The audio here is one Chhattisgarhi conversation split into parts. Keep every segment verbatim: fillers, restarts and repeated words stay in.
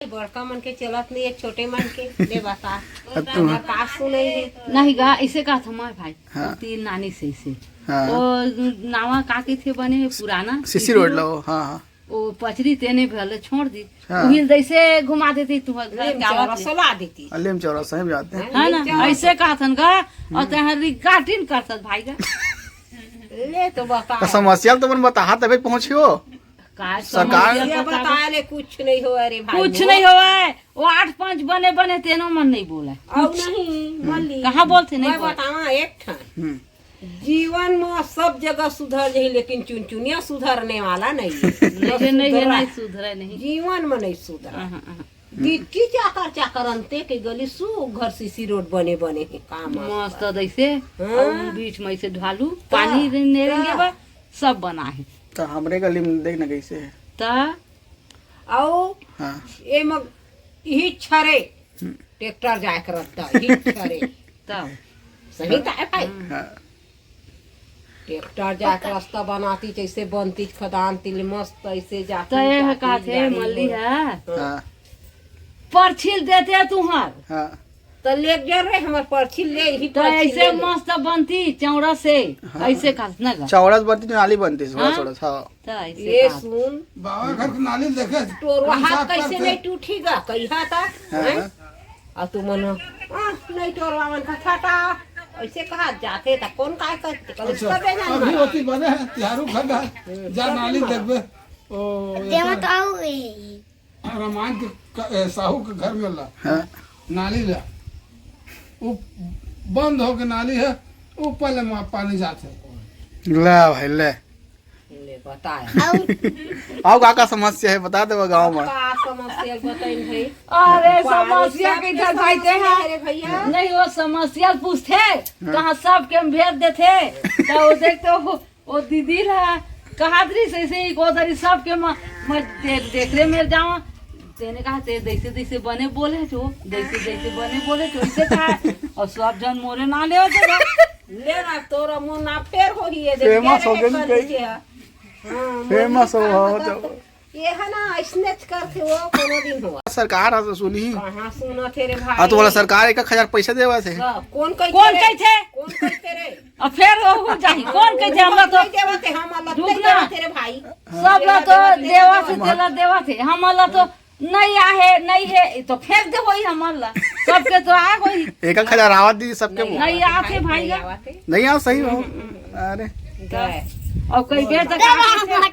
बड़का मन के चलत नहीं है, छोटे मन के। ले बता। अब तू हमर का सुनई है? नहीं गा, इसे कहा था मार भाई। हाँ। तीन नानी से इसे। हाँ। ओ नावा का के थे बने पुराना सीसी रोड लो। हाँ, हाँ। ओ पचरी तेने भले छोड़ दी। हाँ। उहिल जैसे घुमा देती तू घर लेम के आवत चौरस ले। ला देती। लेम चौरस सही बात है। हाँ, है ना? लेम चौरस। ऐसे कहा थन गा, और तहरी काटिन करतत भाई गा। ले तो बता। तो समस्या तो मन बताहा तबे पहुंचियो। का सरकार समस्या ये तो का बताए ले कुछ नहीं हो। अरे भाई कुछ वो नहीं होवे। वो आठ पाँच बने बने तेनो मन नहीं बोला। और नहीं मल्ली। कहाँ बोलते नहीं मैं बोला। बतावा एक ठन। हम्म। जीवन में सब जगह सुधर जाही, लेकिन चुनचुनिया सुधरने वाला नहीं है। नहीं, न नहीं, सुधरा। नहीं सुधरा, नहीं। जीवन में नहीं सुधरा। हाँ, हाँ, हाँ। गिट्टी चाकर चाकर अंते के गली सु घर सीसी रोड बने बने है काम मस्त दैसे। हाँ। और बीच में से ढालू, ता, पानी रे-, नेरेंगे ता। बा, सब बना है। तो हमरे गली में देख ना कैसे है। ता। आओ। हाँ। ये मग, यही छरे। हम्म। ट्रैक्टर जाए के रद्दा, यही छरे। तब। सही तो है भाई। हाँ। ट्रैक्टर जाके रास्ता बनाती, जैसे बनती खदान तिल मस्त, ऐसे जाती तो ये जाती, कहा थे गाड़ी मल्ली घोड़ा। है। हाँ। हाँ। परछिल देते तुहार। हाँ। तो ले जर रे, हमर परछिल ले, यही तो परछिल ऐसे ले ले। मस्त बनती चौड़ा से, हाँ। ऐसे कहा ना गा। चौड़ा से बनती तो नाली बनती, थोड़ा हाँ। थोड़ा सा। तो ऐसे ये कहा। सुन। बाबा घर के नाली देखे। तोर हाथ कैसे नहीं टूठी गा, कही था। हाँ, हैं? हाँ। और तू मन, "आ, नहीं टोरवा मन का छाता।" ऐसे कहा जाते त कौन काय करते? कभी अच्छा, सब है ना अभी हमारा। होती बने है, तिहारू खगा, जा नाली देखबे। ओ, देवा तो आओ ए। रामायण के क-, ए, साहू के घर में ला। हाँ। नाली ला। वो बंद हो के नाली है, ऊपर ले मा-, पानी जाते। ला भाई, ले। ले बताए। आओ का का समस्या है, बता दे गाँव में। का समस्या बताइन भाई? अरे, पानी समस्या सब के के इधर भाई दे समस्या है। है रे भैया। नहीं, वो समस्या पूछते, हाँ। कहाँ सब के हम भेज देते, तो वो देखते हो, वो दीदी ला, कहा दरी से, से एक उधर ही सब के म-, म-, दे-, देख रे मेरे जावा, तेने कहा, "ते जैसे, जैसे बने बोले छो, जैसे, जैसे बने बोले छो, इसे कहा।" और सब जन मोरे ना ले होते थे। ले ना, तोरा मुंह ना फेर हो ही ये दे, फेमस हो गई कहीं। हाँ, फेमस हो, हाँ, तो ये है ना, ऐसने करते वो कोनो दिन हुआ। सरकार है तो सुनी। कहाँ सुना थे रे भाई? हाँ, तो बोला सरकार एक एक हजार पैसा देवा थे। कौन कही कौन थे रे? कही थे? कौन कही थे रे? अब फेर वो हो जाही, कौन कहे थे, हमला तो नहीं देवा थे, हम अलग रुक नहीं ना। देवा थे रे भाई। सब ला तो देवा थे, तेला देवा थे, हमला तो नहीं आहे, नहीं है, तो फेर दे होई हमला, सबके तो आ होई। एक एक हजार आवत दी सबके मुंह। नहीं आते भाई। नहीं आओ सही हो। अरे। और कई बेर तक आके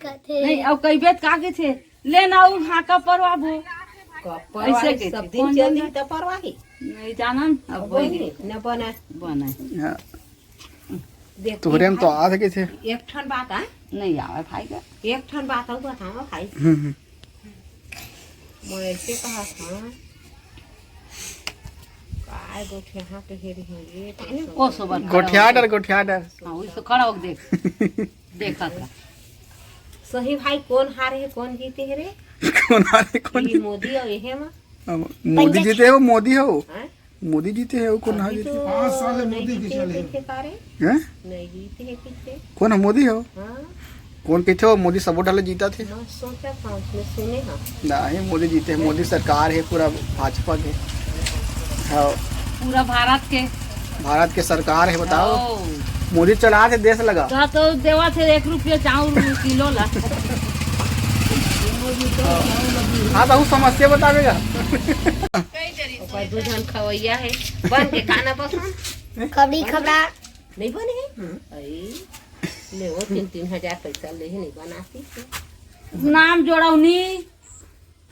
थे। नहीं, और कई बेर तक आके थे। ले ना, उ हाका परवाबो। कब परवाही? ऐसे के सब थे। दिन कौन चल जाने? दी त परवाही। नहीं जानन, अब अब वही वही न बना। बना। हाँ। देख, तोहरे हम तो भाई, आ सके थे। एक ठन बात है। नहीं आवे भाई का। एक ठन बात और बतावा भाई। हम्म, हम्म। मैं ऐसे कहा था, काय गोठिया के हेरी होंगे, तो ओ सोबर। गोठिया डर, गोठिया डर। हाँ, वही तो खड़ा हो देख। देखा था। सही भाई, कौन हारे है, कौन जीते है रे? कौन हारे, कौन ये जीते? मोदी और ये है माँ। अब मोदी जीते है, वो मोदी है वो। हाँ? मोदी जीते है, वो कौन हारे अभी जीते? तो पाँच साल है नहीं मोदी की जीते चले। थे का रे? हैं? नहीं जीते है कितने? कौन है मोदी है वो? हाँ। कौन कहिथे वो मोदी सबो डाले जीता थे? मैं सोचा था, उसमें सुने हाँ। नहीं, मोदी जीते हैं, मोदी सरकार है पूरा भाजपा के। हाँ। पूरा भारत के। भारत के सरकार है, बताओ। ओ। मोदी चला थे देश लगा। तो, तो देवा थे एक रुपया चाउर किलो ला। हाँ, तो समस्या बतावेगा। ओकर दू झन खवैया है, बन के खाना पसंद। खबड़ी खबड़ा। नहीं बने है? हम्म। अई, ले वो तीन तीन हजार पैसा ले ही नहीं बनाती। नाम जोड़ौनी,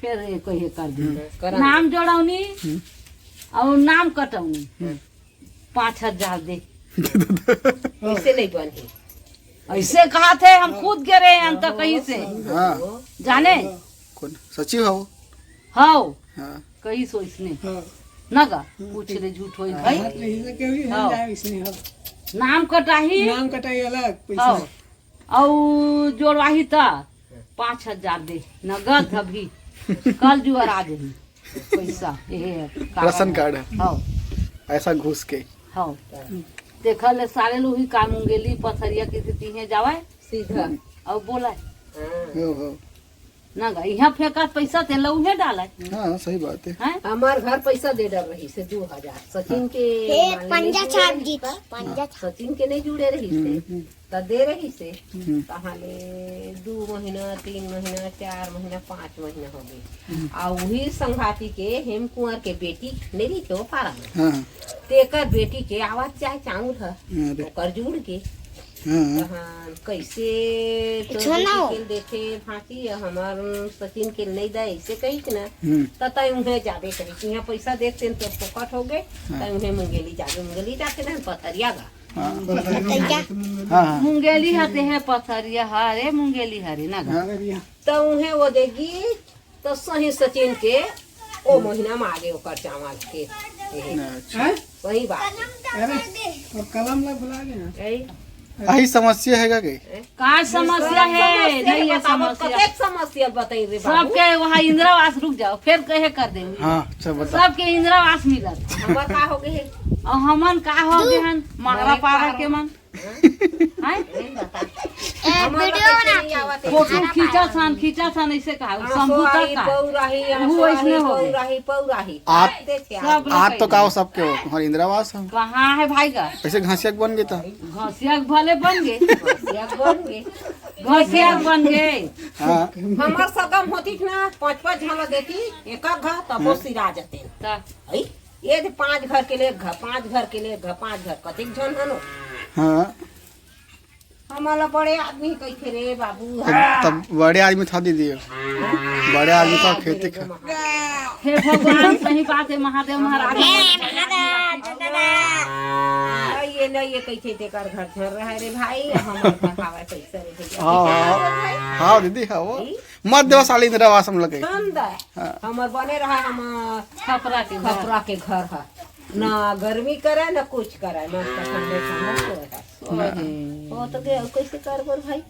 फिर ये कोई ये कर दी। हम्म, करा नाम दे। जोड़ौनी हम्म। और नाम कटौनी। हम्म। पाँच हजार दे। ऐसे नहीं बने। ऐसे कहा थे, हम खुद गे रहे हैं, हम तो कहीं से। हाँ। जाने? कौन? सचिव हो? हाओ। हाँ। कही सो इसने। हाँ। ना गा? हाँ, पूछ ठीक। ले, झूठ होई हाँ, भाई। बात नहीं से केवी हम हाँ। जाए इसने, हाँ। नाम कटाही। नाम कटाही अलग, पैसा। हाँ। अउ जोड़वाही त पाँच हजार दे, नगद अभी। कल जुअर आ जाही। पैसा, ये का राशन कहना कार्ड। है। हाँ। ऐसा घुस के। हाँ। देखा ले सारे लोग ही का मुंगेली पथरिया के तिहे जावे। सीधा। अउ बोला। हाँ। हो, हो। ना गा, इहाँ फेंकत पैसा ते लउहे डालय। हाँ, सही बात है। हैं? हमार घर पैसा दे डर रहिस हे दू हजार, सचिन के हे माने पंजा नहीं छाप जुड़े जीत, रहिस हे। पंजा छाप। सचिन के नहीं जुड़े रहिस हे, हम्म। त दे रहिस हे। हम्म। तहाँ ले दू महीना, तीन महीना, चार महीना, पाँच महीना हो गए। हम्म। आ वही संघाती के हेम कुंवर के बेटी नहीं रही थे वो पारा में। हाँ। तेकर बेटी के आवत चाहे चाउर ह, अरे। ओकर जुड़ के। हाँ। तहन कैसे तो कुछो ना हो। बेटी के देखे भांची, हमर सचिन के नहीं दे, ऐसे कही के ना। हम्म। त तय उन्हें जाबे कही कि यहाँ पैसा देखते हैं तो फोकट हो गए, हाँ। तय उन्हें मुंगेली जाबे, मुंगेली जाके ना पथरिया गा। हाँ। हाँ, हाँ। मुंगेली हते है पथरिया, हरे मुंगेली हरे ना गा। हाँ। त उन्हें वो देगी तो सही सचिन के ओ महीना में आगे ओकर चावल के। अच्छा। हैं? सही बात। अरे, और कलम ला भुला गया। यही। यही समस्या है का के? का समस्या है? समस्या नहीं है बताओ, समस्या। कतेक समस्या बताई रे बाबू? सबके वहाँ इंदिरा आवास, रुक जाओ, फिर कहे कर देंगे। हाँ, अच्छा बता। सबके इंदिरा आवास मिलत। हमर का हो गए है? और हमन का हो गए हन? मारा मारे पारा पारा। के मन। हैं? ए, हमर वीडियो कैसे बना नहीं के। आवत है? फोटो खींचा सान, खींचा सान, ऐसे कहा, हाँ, शंभू तक सोहाई, का। पौराही, हाँ, वो ऐसने सोहाई, हो गए। पौराही, पौराही। आप, आते थे सब आप। लोग आप तो का हो, सबके हो, तुम्हारी इंदिरा आवास हो। कहाँ है भाई का? ऐसे घसिया के बन गए था। घसिया के भले बन गए। घसिया के बन गए। घसिया के बन गए। हाँ। हमर सगम होती ना, पाँच पाँच झन देती, एक एक घर, तब वो हाँ। सिरा जते। ता। है? ये दे पाँच घर के ले एक घर, पाँच घर के ले एक घर, पाँच घर, कतेक झन हनो? हाँ। हमला बड़े आदमी कहिथे रे बाबू। तब, तब बड़े आदमी था दीदी, बड़े आदमी था खेती खा। हे भगवान, सही बात है, महादेव महाराज। नहीं, ये नहीं, ये कहिथे तेकर घर झन रहे रे भाई, हमर घर हवा कैसे रे भैया? हाँ, हाँ, हाँ, दीदी, हाँ, वो। ई? मत देवा साली इंदिरा आवास हम लगे। ठंड है। हाँ। हमर बने रहा, हम खपरा के घर। खपरा के घर है। ना गर्मी करे, ना कुछ करे, मस्त ठंडे ठंडे सोए है। सोए है। वो तो गए, कैसे कर बोल भाई?